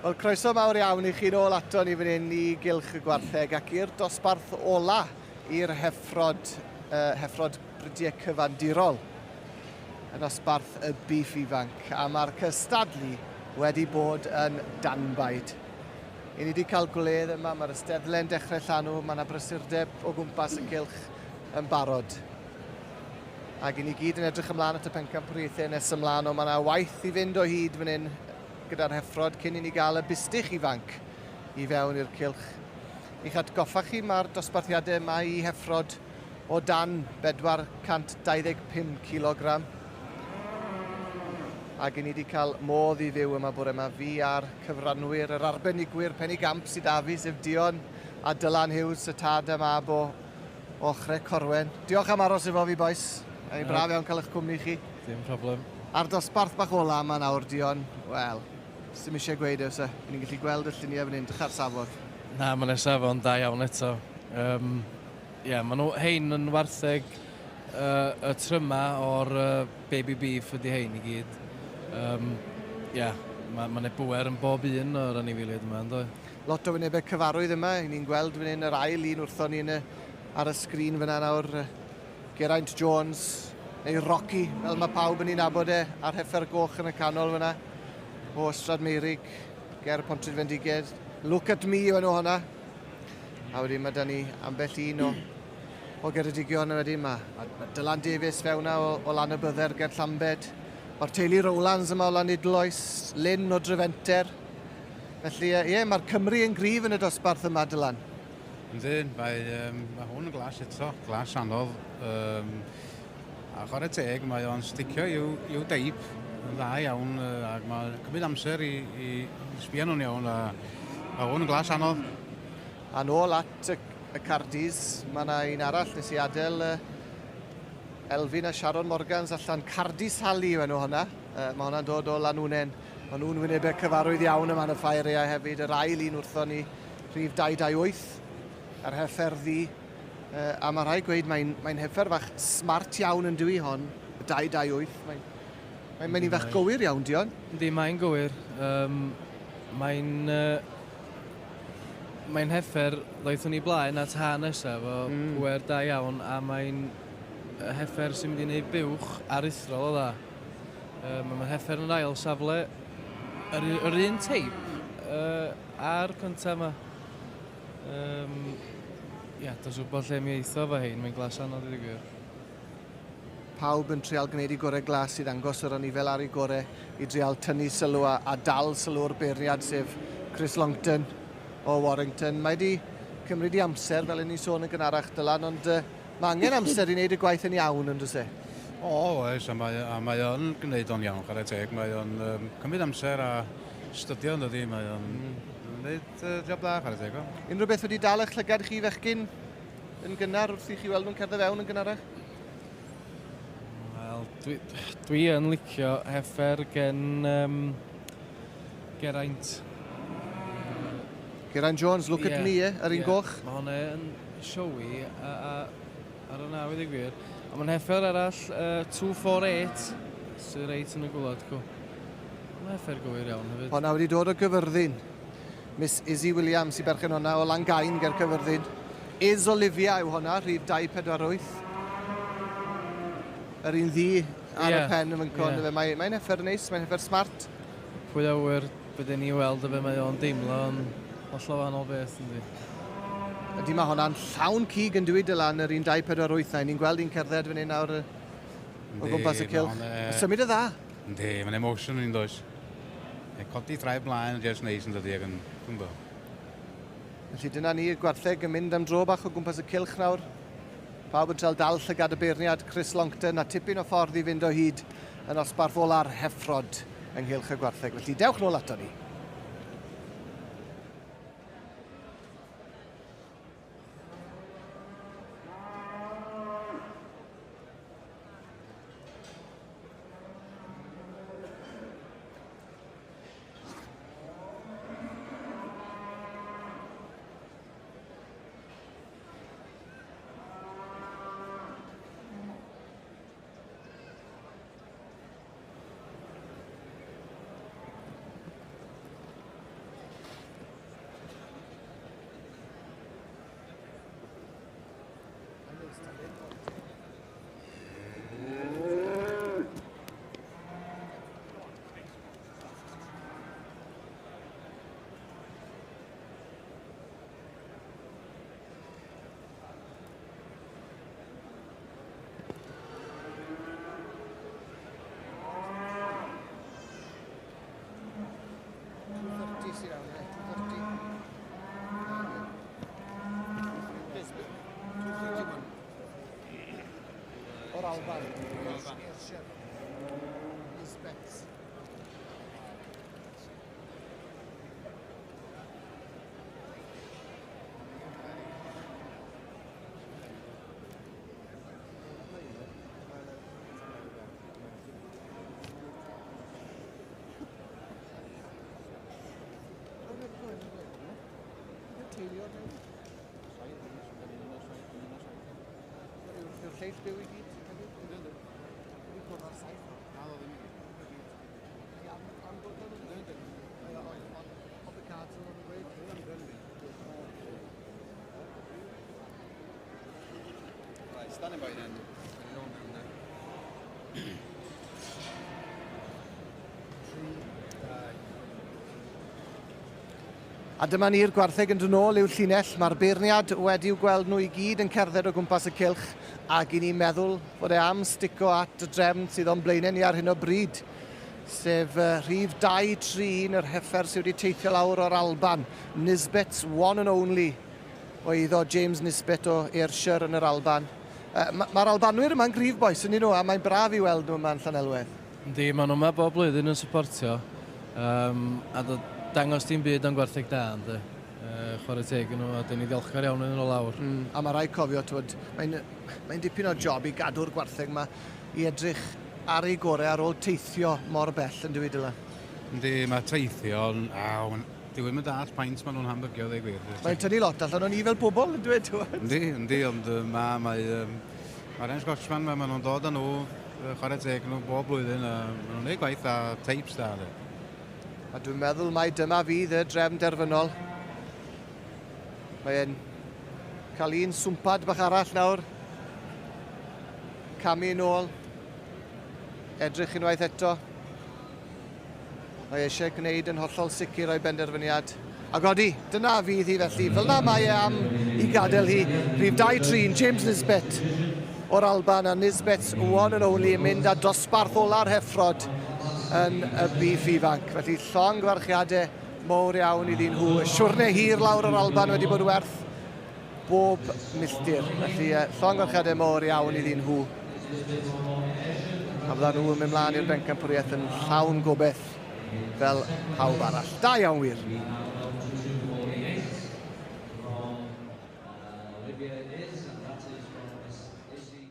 Wel, croeso mawr iawn i chi nôl ato ni fan hyn i Gylch y Gwartheg ac i'r dosbarth ola i'r heffrod, heffrod bridiau cyfandirol yn nosbarth y bîff ifanc, a mae'r cystadlu wedi bod yn danbaid. I ni wedi cael gwledd yma, mae'r ysteddle'n dechrau llanw, mae yna brysurdeb o gwmpas y cylch yn barod. Ac i ni gyd yn edrych ymlaen at y pencampwriaethau nes ymlaen, ond mae yna waith i fynd o hyd fan hyn gyda'r heffrod cyn i ni gael y bustych ifanc i fewn i'r cylch. I'ch atgoffa chi, mae'r dosbarthiadau yma i heffrod o dan 425 cilogram. Ac i ni wedi cael modd i fyw yma bore yma, fi a'r cyfranwyr, yr arbenigwyr penigamp sydd â fi, sef Dion a Dylan Hughes, y tad a mab o ochre Corwen. Diolch am aros efo fi, bois. Mae'n braf iawn cael eich cwmni chi. Dim problem. A'r dosbarth bach ola yma nawr, Dion, wel, sdim eisiau gweud e, oes e? Ni'n gallu gweld y lluniau fan hyn, drycha'r safon. Na, mae'n safon da iawn eto. Ie, yeah, maen nhw, hein yn wartheg y tryma o'r baby beef ydy hein i gyd. Ie, yeah, mae ma 'na bwer yn bob un o'r anifeiliaid yma, ynddo? Lot o wynebau cyfarwydd yma, i ni'n gweld fan hyn yr ail un wrthon ni yn y, ar y sgrin fyna nawr. Geraint Jones, neu Rocky, fel mae pawb yn ei nabod e, a'r heffer goch yn y canol fyna, o Ystrad Meirig, ger Pontrhydfendigaid. Look at me yw enw honna. A wedyn mae da ni ambell un o, o Geredigion a wedyn mae, mae, mae Dylan Davies fewn o, o Lan y Bydder ger Llambed. Mae'r teulu Rowlands yma o Lanidloes, Lynn o Drefenter. Felly, ie, yeah, mae'r Cymru yn gryf yn y dosbarth yma, Dylan. Yndi, mae, um, mae hwn yn glas eto, glas anodd. Um, a chwarae teg, mae o'n sticio i'w, i'w deip yn dda iawn uh, ac mae'n cymryd amser i, i, i sbio nhw'n iawn a mae hwn yn glas anodd. A nôl at y, y Cardis, mae yna un arall nes i adael uh, Elfyn a Sharon Morgans allan. Cardi Sally yw enw hwnna. Uh, mae hwnna'n dod o Lanwnen. Mae nhw'n wynebau cyfarwydd iawn yma yn y ffair eau hefyd. Yr ail un wrthon ni, rhif 228, yr heffer ddu. Uh, a mae rhaid gweud, mae'n mae heffer fach smart iawn yn dwi hon, y 228. Mae'n mae, mae un fach gywir iawn, Dion. Yndi, mae'n gywir. Um, mae'n uh, mae'n heffer ddoethwn ni blaen at ha nesaf o pwer da iawn a mae'n heffer sy'n mynd i wneud buwch aruthrol o dda. Um, mae'n heffer yn yr ail safle, yr, yr un teip uh, a'r cyntaf yma. Um, ia, does wybod lle mi eitho fo hein, mae'n glas anodd i ddweud gwir. Pawb yn trial gwneud i gorau glas i ddangos yr anifel ar ei gorau i drial tynnu sylw a, a dal sylw'r beirniad sef Chris Longton o Warrington. Mae wedi cymryd i amser, fel o'n i'n sôn yn gynharach Dylan, ond uh, mae angen amser i wneud y gwaith yn iawn yn does e? O, oes, a mae, a mae o'n gwneud o'n iawn, chwarae teg. Mae o'n um, cymryd amser a stydio yn dydi, mae o'n gwneud uh, job dda, chwarae teg o. Unrhyw beth wedi dal eich llygad chi fechgyn yn gynnar wrth i chi weld nhw'n cerdded fewn yn gynharach? Wel, dwi, dwi yn licio heffer gen um, Geraint. Geraint Jones, look yeah, at me, eh? Yr un yeah. goch. Mae hwnna yn showy a, a, ar y naw i ddweud gwir. A mae'n heffer arall, 248, sy'n reit yn y gwlad, cw. Mae'n heffer gywir iawn hefyd. Hwnna wedi dod o Gyfyrddin. Miss Izzy Williams i berchen hwnna o Langain ger Cyfyrddin. Iz Olivia yw hwnna, rhif 248. Yr un ddu ar yeah. y pen yn fynco. Yeah. Mae'n mae heffer neis, mae'n heffer smart. Pwy a wyr be ni weld a be mae o'n deimlo yn hollol wahanol beth yndi. Ydy, mae hwnna'n llawn cig yn dwi Dylan, yr un 248 na. Ni'n gweld hi'n cerdded fan hyn nawr o gwmpas y cylch. Symud y dda. Yndi, mae'n emotion yn does. Codi traed blaen yn just neis yn dydi ac yn, dwi'n bo. Felly dyna ni, y gwartheg yn mynd am dro bach o gwmpas y cylch nawr. Pawb yn trial dal llygad y beirniad Chris Longton a tipyn o ffordd i fynd o hyd yn osbarth ola'r heffrod ynghylch y gwartheg. Felly dewch nôl ato ni. O'r Alban. Ayrshire. Nisbet. Yw'r lleill byw i gyd? Wedi cwrdd ar saith. Na, ddim i gyd. Am bod nhw'n Ond y cards yn nhw'n gweud. Right, standing by then. A dyma ni'r gwartheg yn dod nôl i'w llinell. Mae'r beirniad wedi'w gweld nhw i gyd yn cerdded o gwmpas y cylch ac i ni'n meddwl fod e am stico at y drefn sydd o'n blaenau ni ar hyn o bryd, sef rhif 2-3-1 yr heffer sydd wedi teithio lawr o'r Alban, Nisbet's One and Only, o eiddo James Nisbet o Ayrshire yn yr Alban. Mae'r ma Albanwyr yma'n gryf bois yn nhw, a mae'n braf i weld nhw yma'n Llanelwedd. Yndi, maen nhw yma bob blwyddyn yn supportio, a dod dangos dim byd o'n gwartheg da, ynddi. Chwarae teg yn nhw, a dyn ni ddiolchgar iawn iddyn nhw lawr. A mae rhaid cofio, twyd, mae'n mae dipyn o job i gadw'r gwartheg yma i edrych ar ei gorau ar ôl teithio mor bell yn dweud Dylan. Yndi, mae teithio'n... Aw, dyw ddim yn dall paint maen nhw'n hambygio, dweud gwir. Mae'n tynnu lot allan o'n i fel pobl, yn dweud, twyd. Yndi, yndi, ond mae'r mae, mae Ren Scotchman, mae nhw'n dod â nhw, chwarae teg nhw bob blwyddyn, a maen nhw'n gwneud gwaith a teipes da. De. A dwi'n meddwl mai dyma fydd y drefn derfynol. Mae'n cael un swmpad bach arall nawr. Camu nôl. Edrych unwaith eto. Mae eisiau gwneud yn hollol sicr o'i benderfyniad. Ac odi, dyna fydd hi felly. Fel na mae e am i gadael hi. Rhif 2-3, James Nisbet o'r Alban a Nisbet's One and Only yn mynd â dosbarth ola'r heffrod yn y bîff ifanc. Felly llongyfarchiadau mowr iawn iddyn nhw. Y siwrne hir lawr o'r Alban wedi bod werth bob milltir. Felly llongyfarchiadau mowr iawn iddyn nhw. A fyddan nhw yn mynd mlaen i'r bencampwriaeth yn llawn gobeith fel pawb arall. Da iawn wir. Olivia is, and that is from Miss Izzy.